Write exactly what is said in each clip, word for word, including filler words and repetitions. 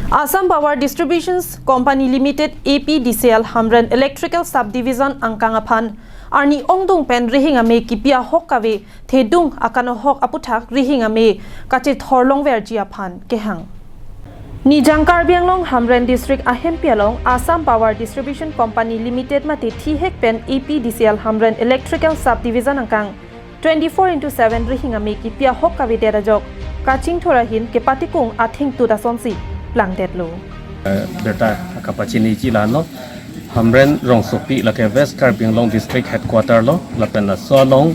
Assam Power Distributions Company Limited, A P D C L, Hamren Electrical Subdivision angkang aphan arni ongdung pen rihing ame kipi ahok kave thedung akan ahok aputhak rihing ame kachethor longverji aphan kehang. Nijang Karbi Anglong Hamren District ahempi along Assam Power Distribution Company Limited mate thihek pen A P D C L Hamren Electrical Subdivision angkang twenty-four into seven rihing ame kipi ahok kavedet ajok kachingthur ahin kepatikung athengtut asonsi plangdetlo. Eh, birta kapachiniji la-anlo, Hamren rongsopi lake West Karbi Anglong District Headquarter lo, lapen laso along,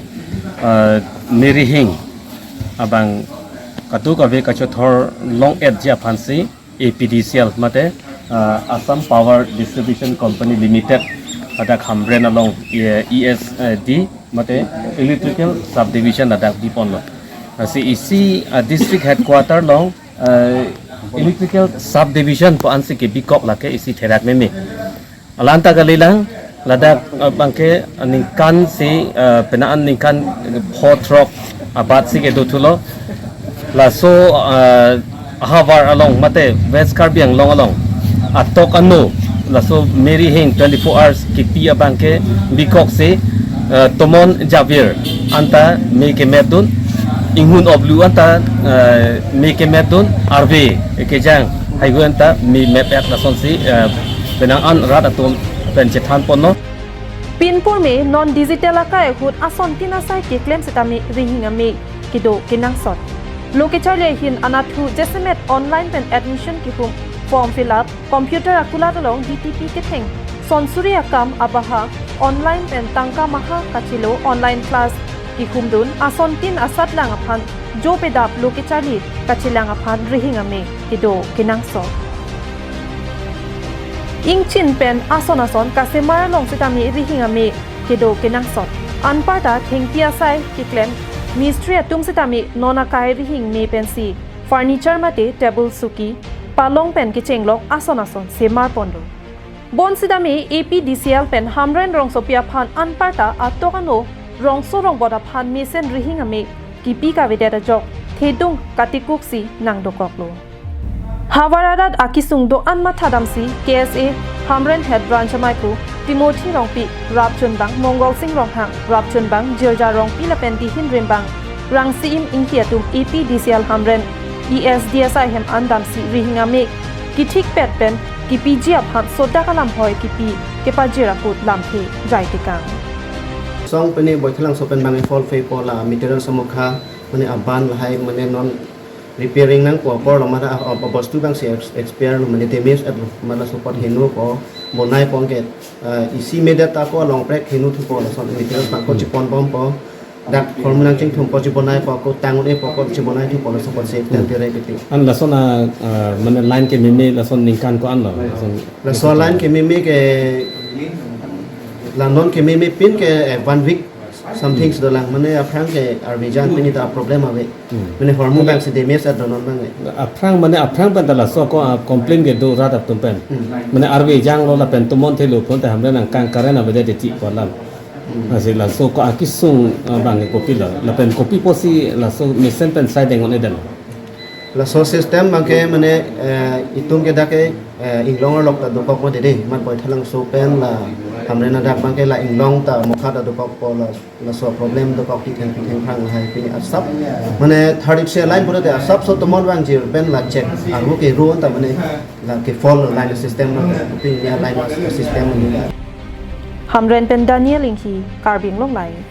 eh, merihing abang kadokave kachethor long-etji aphansi A P D C L mate, eh, Assam Power Distribution Company Limited, ladak Hamren along, eh, E S D mate Electrical Subdivision ladak biponlo. Lasi isi, eh, District Headquarter along, eh, Electrical Subdivision pu ansi kebikok lake isi therak meme. Alanta kalilang, ladak, eh, abangke ningkan si, eh, penang an ningkan pho throk abatsi kedo thulo. Laso, eh, ahavar along mate West Karbi Anglong along atok ano laso merihing twenty-four hours kipi abangke bikoksi, eh, tomon javir anta me kemetdun, inghun oblu anta, eh, me kemetdun, arve kejang haihui anta me mepet lasonsi, eh, penang an rat atum pen chethanponlo. Pinpur me non digital akai ahut asontin asai keklem sitame rihing ame kedo kenangsot. Lo kecharli ahin anatthu jasemet online pen admission kehum, form fill up, computer akulat along D T P ketheng, sonsuri akam abaha online pen tangka maha kachelo, online class kehumdun, asontin asatlang aphan jo pedap lo kecharli kachelang aphan rihing ame kedo kenangsot. Ingchin pen ason ason kasemar along sitame rihing ame kedo kenangsot. Anparta thengpi asai keklem mistri atum sitame non akai rihing me pensi furniture mate table, suki, palong pen kechenglok ason ason semarponlo. Bonsitame A P D C L pen Hamren rongsopi aphan anparta atok ano rongso rongbot aphan mesen rihing ame kipi kavedet ajok thedung katikuksi nangdokoklo. Havar arat akisung do-an mathadamsi K S A Hamren Head Branch amaiphu Timothy Rongpi, rapchunbang Mongol Sing Ronghang, rapchunbang Jirja Rongpi lapen dihin rimbang Rangsiim Inghi atum A P D C L Hamren E S D asai hem an damsi rihing ame kithikpet pen kipiji aphan sodak alam hoi kipi kepajir ahut lamthe jaitekang. Song pene Boithalangso pen bang fall fe po la material samokha mane aban lahai mane non repairing nangpo apor lo mara a, a, bostu bang si ex-, expire lo mane damage at lo mara support henu po bonai pon ke, ah, isi medet ako along prek henu thupo lason material bang ko Hmm. chipon bompo dak hormonang chingthum po chibonai po ko tangun e po ko chibonai thupo lason ko safe Hmm. dan tere kiti. An lason a, ah, mane line kememe lason ningkan ko-an lo? Lason Lason line kememe ke la non kememe pin ke, eh, one week something Hmm. sudah lang mane aphrang ke arbijan pini ta problem ave. Hmm. Mane hormu bang si damage at donon bang eh. Aphrang mane aphrang pen ta laso ko, ah, complain kedo rat atum pen. Hmm. Mane arve janglo lapen tomon thelo pon ta Hamren angkang current avedet ti ko alam. Hmm. Lasi laso ko akisung, ah, bang kopilo. Lapen kopi pusi laso mesen pen sai deng on eden. Laso system bangke mane, eh, itum ke dak ke, eh, inglong arlok ta dokok mati dei, mat Boithalangso pen la Hamren adak bangke la inglong ta mokha ta dokok po la, laso problem dokok kitheng kitheng phrang lahai pini asap. Mane thirty three line pura te asap so tomon vangjir pen la check. Armu ke ruon ta mane la ke fall line system la pini ya line system ni la. Hamren pen Daniel Inghi, Karbi Anglong Live.